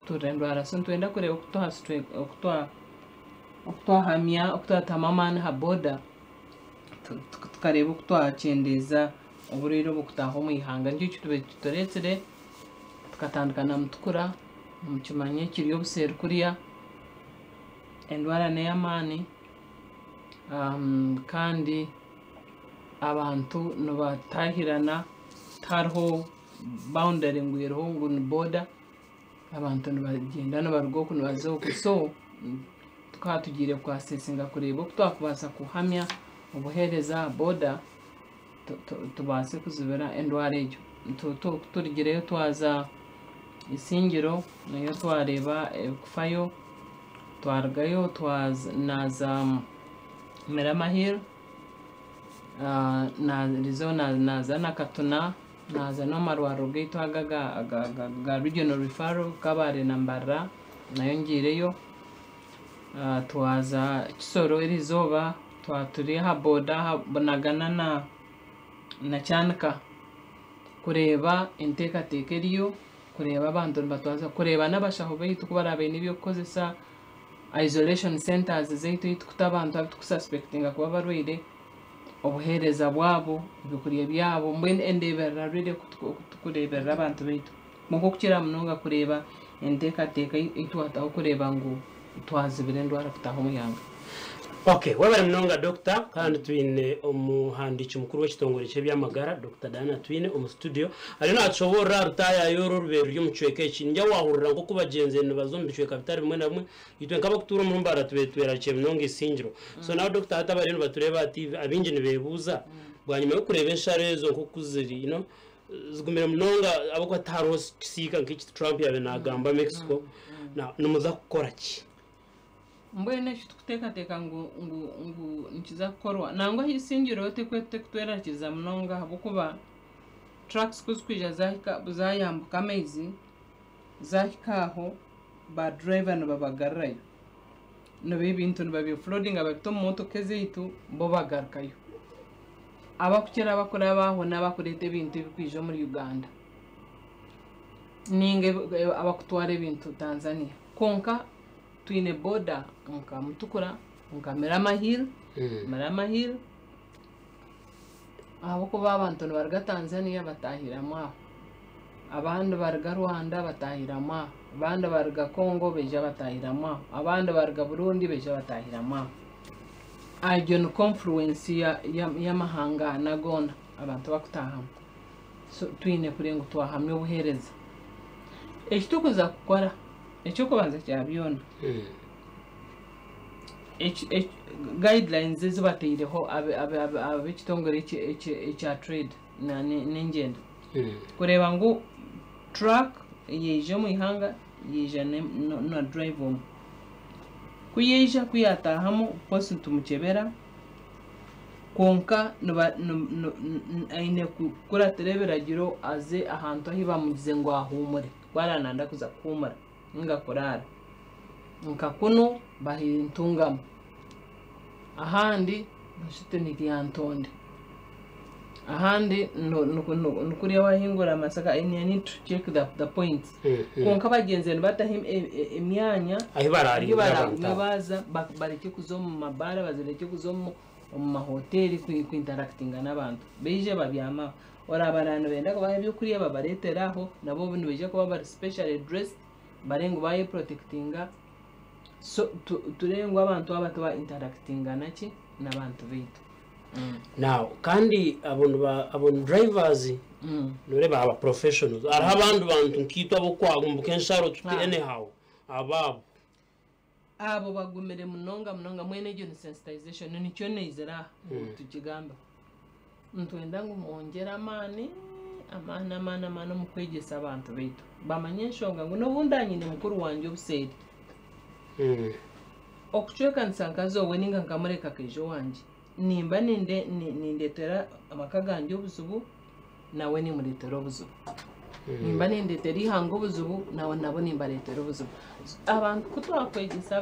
Turira endwara so nitwenda kureeba oku oku twahamya oku twatamu amaani aha boda tukareeba oku twakyendeeza oburwaire obu kutaaha omu ihanga. Nikyo kitubaire kitureetsire tukatandika na Mutukura, nimukimanya ekiri obuseeri kuriya, endwara n'ey'amaani kandi abantu nibataahirana tihariho boundary ngu eriho ngu ni boda. Abantu nibagyenda nibaruga oku nibaza oku so tukaba tugiire ku assessinga kureeba oku twakubaasa kuhamya obuheereza aha boda tubaase kuzibira endwara egyo. Ku turugireyo twaza Isingiro nayo twareeba ebikufayo, twarugayo naaza Mirama Hill, naaza na Katuna, naaza n'omu marwariro gaitu aga aga regional referral Kabale na Mbarara nayo ngiireyo. Twaza Kisoro eriizooba twaba turi aha boda aha Bunagana na Kyanika kureeba enteekateeka eriyo, kureeba abantu nibatwaza, kureeba n'abashaho baitu ku baraabe baine eby'okukozesa, isolation centres zaitu ahu turikuta abantu abu turikususpectinga kuba barwaire, obuheereza bwabo, ebyokurya byabo, mbwenu endeeberera really oku turikureeberera abantu baitu. Kwonka okukira munonga kureeba enteekateeka ei twataho kureeba ngu twazibira endwara kutaaha omu ihanga. Okay, webale munonga doctor. Kandi twine omuhandiiki mukuru w'ekitongore ky'ebyamagara, Dr Diana Atwine, omu studio, ariyo natushoborora aha rutaayayo oru orubaire ruri omu kicweka eki. Ningya wahurira nk'oku bagyenzi nibaza omu bicweka bitari bimwe na bimwe. Itwe nk'abakutuura omuri Mbarara tubaire twerarikire munonga Isingiro. So nawe doctor, hati abariyo nibatureeba aha TV abaingi nibeebuuza bwanyima y'okureeba ensharo ezo nk'oku ziri zigumire munonga, ahabw'okuba tihariho kisiika nk'eki Trump yaabaire naagamba Mexico. Now, nimuza kukora ki? Mbwenu eki tukuteekateeka ngu nikiza kukorwa, nangwa aha Isingiro tekutwerarikiriza munonga, ahabw'okuba trucks ku zirikwija zahika zayambuka amaizi zahika aho, ba driver nibabagarurayo. Niba ebintu nibabi offloadinga babita omu motoka ezaitu, bo bagarukayo. Abakukira abakuraba aho n'abakureeta ebintu ebirikwija omuri Uganda ninga abakutwara ebintu Tanzania. Kwonka twine boda nka Mutukura, nka Mirama Hill, Mirama Hill, ahabw'okuba abantu nibaruga Tanzania batahiramu aho, abandi baruga Rwanda batahiramu aho, abandi baruga Congo baija batahiramu aho, abandi baruga Burundi baija batahiramu aho. Egyo ni confluence y'amahanga ana goona abantu bakutahamu. So twine kureeba ngu twahamya obuheereza. Eki turikuza kukora, eky'okubanza kya byona, guidelines ezi bataireho ab'ekitongore ekya trade n'engyendo kureeba ngu truck yaija omu ihanga yaija na driver omwe. Ku yaija ku yaataahamu, of course nitumukyebera, kwonka aine kukuratira ebiragiro aze ahantu ahu bamugize ngu ahuumure ku araaba nayenda kuza kuhuumura ninga kuraara. Nka kunu bahaire Ntungamo, ahandi nshuti ni Lyantonde, ahandi ni kuriya wahingura Masaka. I need to check the points. Kwonka bagyenzire nibataho emyanya ahu ahu bararindira abantu baragume abo. Baaza barekye kuza omu mabaara, barekye kuza omu mahoteeri kuinteractinga n'abantu. Baije babyame aho. Oraaba nibenda kubaha ebyokurya babareetere aho, nabo nibaija kuba bari specially dressed barebe ngu bayeprotectinga, so turebe ngu abantu aba tiba interactinga naki n'abantu baitu. Now kandi abo ni drivers, noreeba aba professionals. Hariho abandi bantu nkaitwe abokwambuka ensharo tuti anyhow abaabo? Abo bagumire munonga munonga. Mwene egyo ni sensitization, nikyo neizire aha ngu tukigambe. Nitwenda ngu mwongyere amaani, amaani, amaani, amaani omu kwegyesa abantu baitu bamanye enshonga ngu n'obundi anyine mukuru wangye obuseeri, okucwekanisa nkaza owe ninga nkamureka akaija owangye, nimba nindetera amaka gangye obuzibu, nawe nimureetera obuzibu. Nimba nindetera ihanga obuzibu, nawe nabo nimbareetera obuzibu. Abantu ku twakwegyesa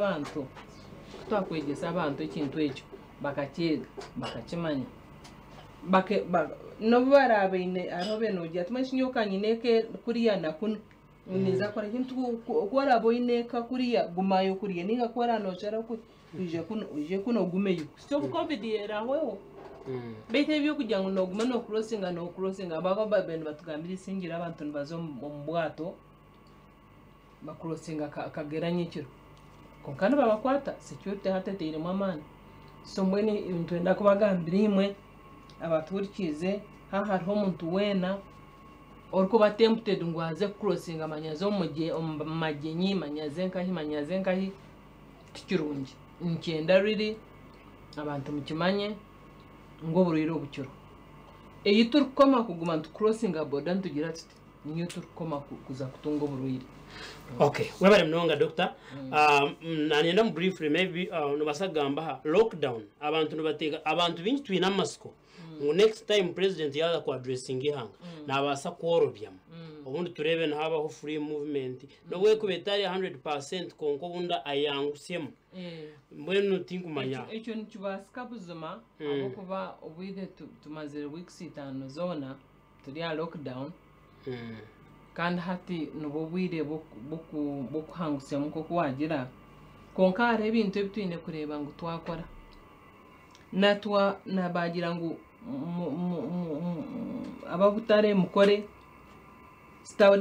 abantu ekintu ekyo bakakyega, bakakimanya, n'obu baraabe baine hariho beene ogira ati mbwenu shi nyowe ka nyine eka kuriya na kunu. Ngu ninza kukora ki? Nti ku oraabe oine eka kuriya gumayo kuriya nainga ku oraabe noosharaho kwija kunu oije kunu ogumeyo kuhitsya obu covid eraahweho. Beitu eby'okugira ngu nooguma noocrossinga noocrossinga baba baabaire nibatugambira Isingiro abantu nibaza omu bwato bacrossinga Kagera nyekiro kwonka nibabakwata security hati etairemu amaani. So mbwenu nitwenda kubagambira imwe abatuhurikiize haaba hariho omuntu weena orikuba tempted ngu aze kucrossinga manya aze omu magyenyi manya aze nkahi manya aze nkahi tikirungi. Nikyenda really abantu mukimanye ngu oburwaire obu bukiriho. Ei turikukoma kuguma nitucrossinga boda nitugira tuti niyo turikukoma kuza kutunga oburwaire. Okay, webale munonga doctor. Nanyenda mu briefly maybe nobaasa kugamba aha lockdown. Abantu nibateeka abantu baingi twine amatsiko ngu next time president yaaza ku addressinga eihanga nabaasa kworobyamu obundi tureebe nihabaho free movement n'obu ekuba etari 100% kwonka obundi ayangusyemu. Mbwenu tinkumanya. Ekyo nikibaasika buzima ahabw'okuba obwire tumazire weeks itaano zoona turi aha lockdown kandi hati nibwo bwire bw'okuhangusyamu nk'oku waagira. Kwonka hariho ebintu ebi twine kureeba ngu twakora. Natwa na baagira ngu ab'obutare mukore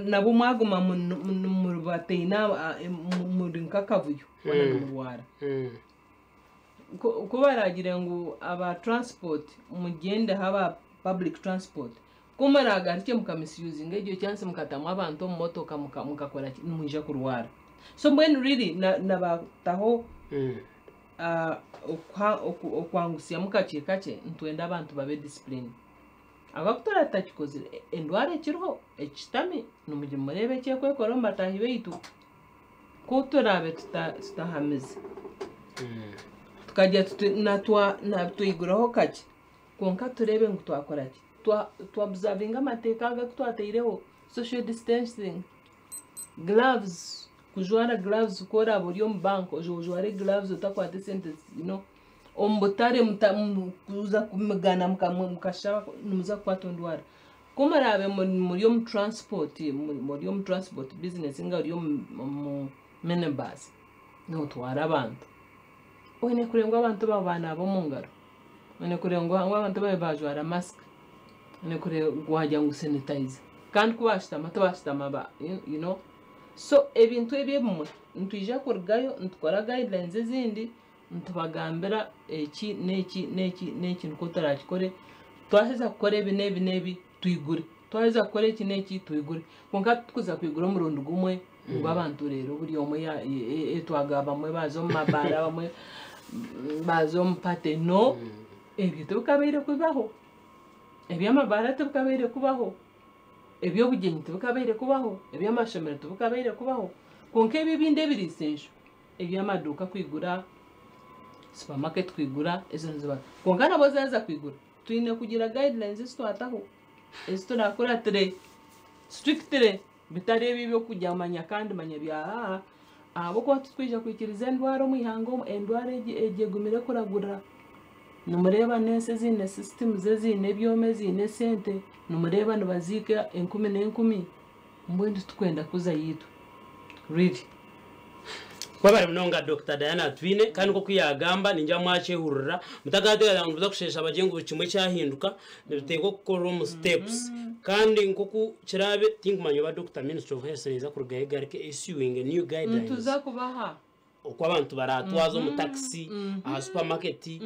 nabwo mwaguma mubataine muri nk'akavuyo boona nimurwara. Ku baraagire ngu aba transport mugyendeho aba public transport, ku muraagarukye mukamisusinga egyo chance mukatamu abantu omu motoka mukakora ki, nimwija kurwara. So mbwenu really nabataho okwangusyamu kakye kakye nitwenda abantu babe disciplined. Ahabw'okuba ku turatakikozire endwara ekiriho ekishutami nimureeba eki erikwekora omu bataahi baitu. Ku turaabe tutahamize tukagira tuti twiguraho kakye kwonka tureebe ngu twakora ki, twaobservinga amateeka aga agu twataireho social distancing, gloves, kujwara gloves ku oraabe ori omu banka ojware gloves otakwata esente omu butare kuza kumigana mukashaba nimuza kukwatwa endwara. Ku muraabe muri omu transport muri omu transport business ninga ori omu minibus nootwara abantu, oine kureeba ngu abantu baawe banaaba omu ngaro, oine kureeba ngu abantu baawe baajwara mask, oine kureeba waagira ngu sanitize kandi ku baashutama tibashutama So ebintu ebi ebimwe nitwija kurugayo nitukora guidelines ezindi nitubagambira eki n'eki n'eki n'eki nikwo turakikore, twaheza kukora ebi n'ebi n'ebi twigure, twaheza kukora eki n'eki twigure. Kwonka titukuza kwigura omurundi gumwe ngu abantu reero buri omwe twagaba bamwe baaza omu mabaara abamwe baaza omu party no, ebyo tibikabaire kubaho. Eby'amabaara tibikabaire kubaho, eby'obugyenyi tibikabaire kubaho, eby'amashomero tibikabaire kubaho. Kwonka ebi ebindi ebiri essential, eby'amaduuka kwigura, supermarket kwigura, ezo niziba. Kwonka nabwo zaaza kwigura, twine kugira guidelines ezi twataho ezi turakuratire strictly bitari ebi eby'okugira manya kandi manya bya ahabw'okuba titwija kwikiriza endwara omu ihanga omu, endwara egi egi egumire kuragura. Nimureeba n'ensi eziine systems eziine ebyoma eziine esente, nimureeba nibaziika enkumi n'enkumi, mbwenu titukwenda kuzayo itwe really. Webale munonga Dokita Diana Atwine kandi nk'oku yaagamba ningira mwakyehurira mutakateekateeka ngu nimuza kusheesha bagye ngu buri kimwe kyahinduka nibiteekwa kukorwa omu steps kandi nk'oku kiraabe tinkumanya oba Dokita Ministry of Health neeza kurugayo egaruke issuing new guidelines Nituza kubaha. oku abantu baratwaza omu taxi aha supermarket.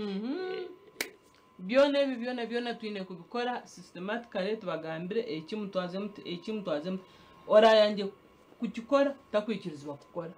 Byona ebi byona byona twine kubikora systematically tubagambire eki mutwaze muti, eki mutwaze muti. Orayangye kukikora takwikirizibwa kukora.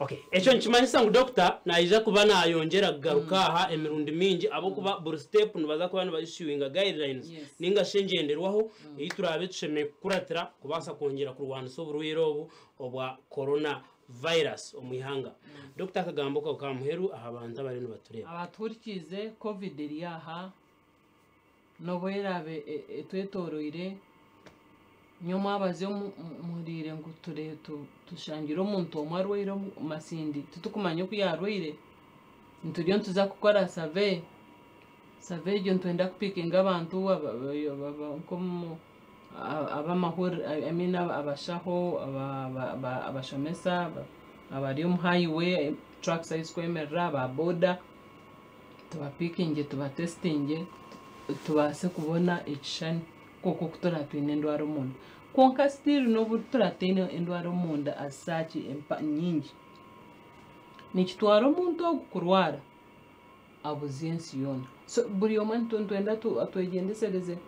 Okay. Ekyo nikimanyisa ngu dokita naija kuba nayongyera kugaruka aha emirundi mingi ahabw'okuba buri step nibaza kuba niba issuinga guidelines ninga shi engyenderwaho ei turaabe tushemereire kukuratira kubaasa kwongyera kurwanisa oburwaire obu obwa corona virus omu ihanga. Dokita akagambo kawe ka muheru aha bantu abariyo nibatureeba. Abatuhurikiize covid eri aha n'obu eraabe etwetooroire, nyowe omwabazyo mpuriire ngu tushangire omuntu omwe arwaire omu Masindi titukumanya oku yaarwaire, nituriyo nituza kukora survey, survey egyo nitwenda kupiikinga abantu nk'omu Abamahurire, I mean abashaho, abashomesa, abari omu highway, trucks ahu zikwemerera, aba boda, tubapikinge tubatesitinge tubaase kubona ekishushani nk'oku oku turaba twine endwara omunda. Kwonka still n'obu turaba tutaine endwara omunda as such nyingi, nikitwara omuntu ogu kurwara abuzye ensi yoona. So buri omwe nitwenda twegyendesereze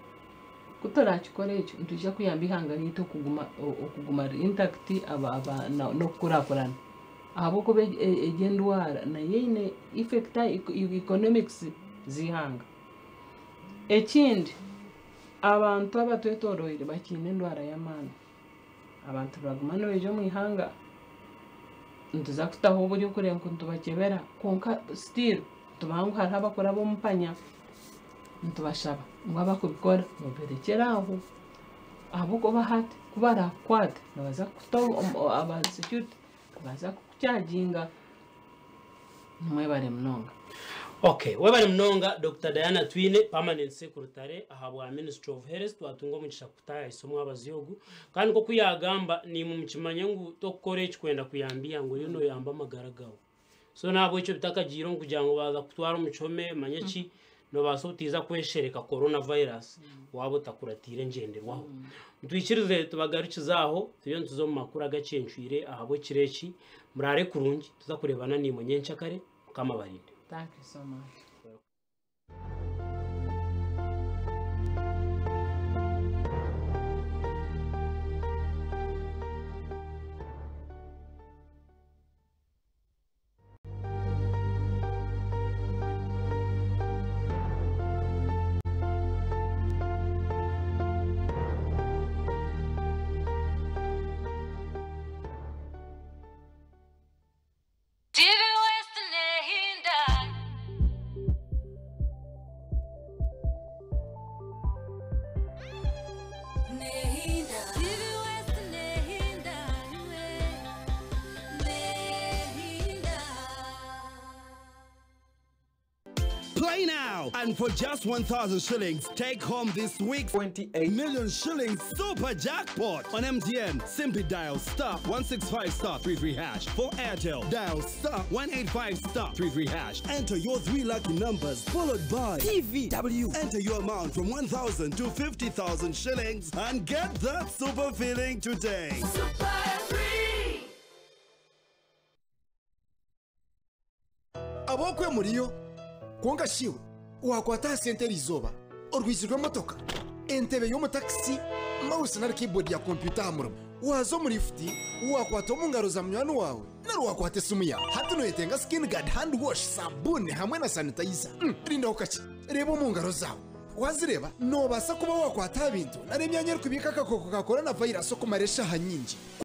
ku turakikora ekyo nitwija kuyamba eihanga ryaitu okuguma okuguma riri intact n'okukurakurana. Ahabw'okuba egi endwara nayo eine effect aha economics z'eihanga. Ekindi, abantu abatwetooroire bakiine endwara y'amaani. Abantu nibaguma nibaija omu ihanga, nituza kutaho oburyo kureeba ngu nitubakyebera kwonka still nitubaha ngu hariho abakuraba omu mpanya, nitubashaba ngu abakubikora mubirekyere aho ahabw'okuba hati ku barakukwate nibaza kukuta aba security nibaza kukucharginga. Nimwebare munonga. Okay, webare munonga Dr. Diana Twine, Permanent Secretary aha bwa Ministry of Health, twatunga omugisha kutayayisa omwabazi ogu. Kandi nk'oku yagamba, nimwe mukimanye ngu tokukora eki kwenda kuyamba ihanga, oriyo noyamba amagara gawe. So nahabwekyo bitakagiire omu kugira ngu baza kutwara omu kihome, manye ki, nobaasa obutiiza kweshereka coronavirus waaba otakuratiire engyenderwaho. Mutwikirize tubagarukize aho, turiyo nituza omu makuru agakyencwire ahabw'ekiro eki. Muraare kurungi, tuza kureebana naimwe nyenkyakare, Mukama abarinde. Thank you so much. TV West Nehinda. Nehinda. TV West Nehinda. Nehinda. Play now! And for just 1,000 shillings, take home this week's 28 million shillings super jackpot on MTN. Simply dial star 165 star 33 hash. For Airtel, dial star 185 star 33 hash. Enter your three lucky numbers followed by TVW. Enter your amount from 1,000 to 50,000 shillings and get that super feeling today. Super 3. Abokwe muriyo kwonka shiwe wakwata aha sente eriizooba orwigi rw'emotoka, entebe y'omutakisi, mouse nari keyboard ya kompyuta aha murimo, waza omu lifuti wakwata omu ngaro za munywani wawe nari wakwata esimu yawe. Hati noyetenga Skin Guard hand wash, sabuni hamwe na sanitizer. Rindaho kakye, reeba omu ngaro zawe. Wazireeba nobaasa kuba wakwata aha bintu nari emyanya erikubiika akakooko ka coronavirus okumara eshaaha nyingi.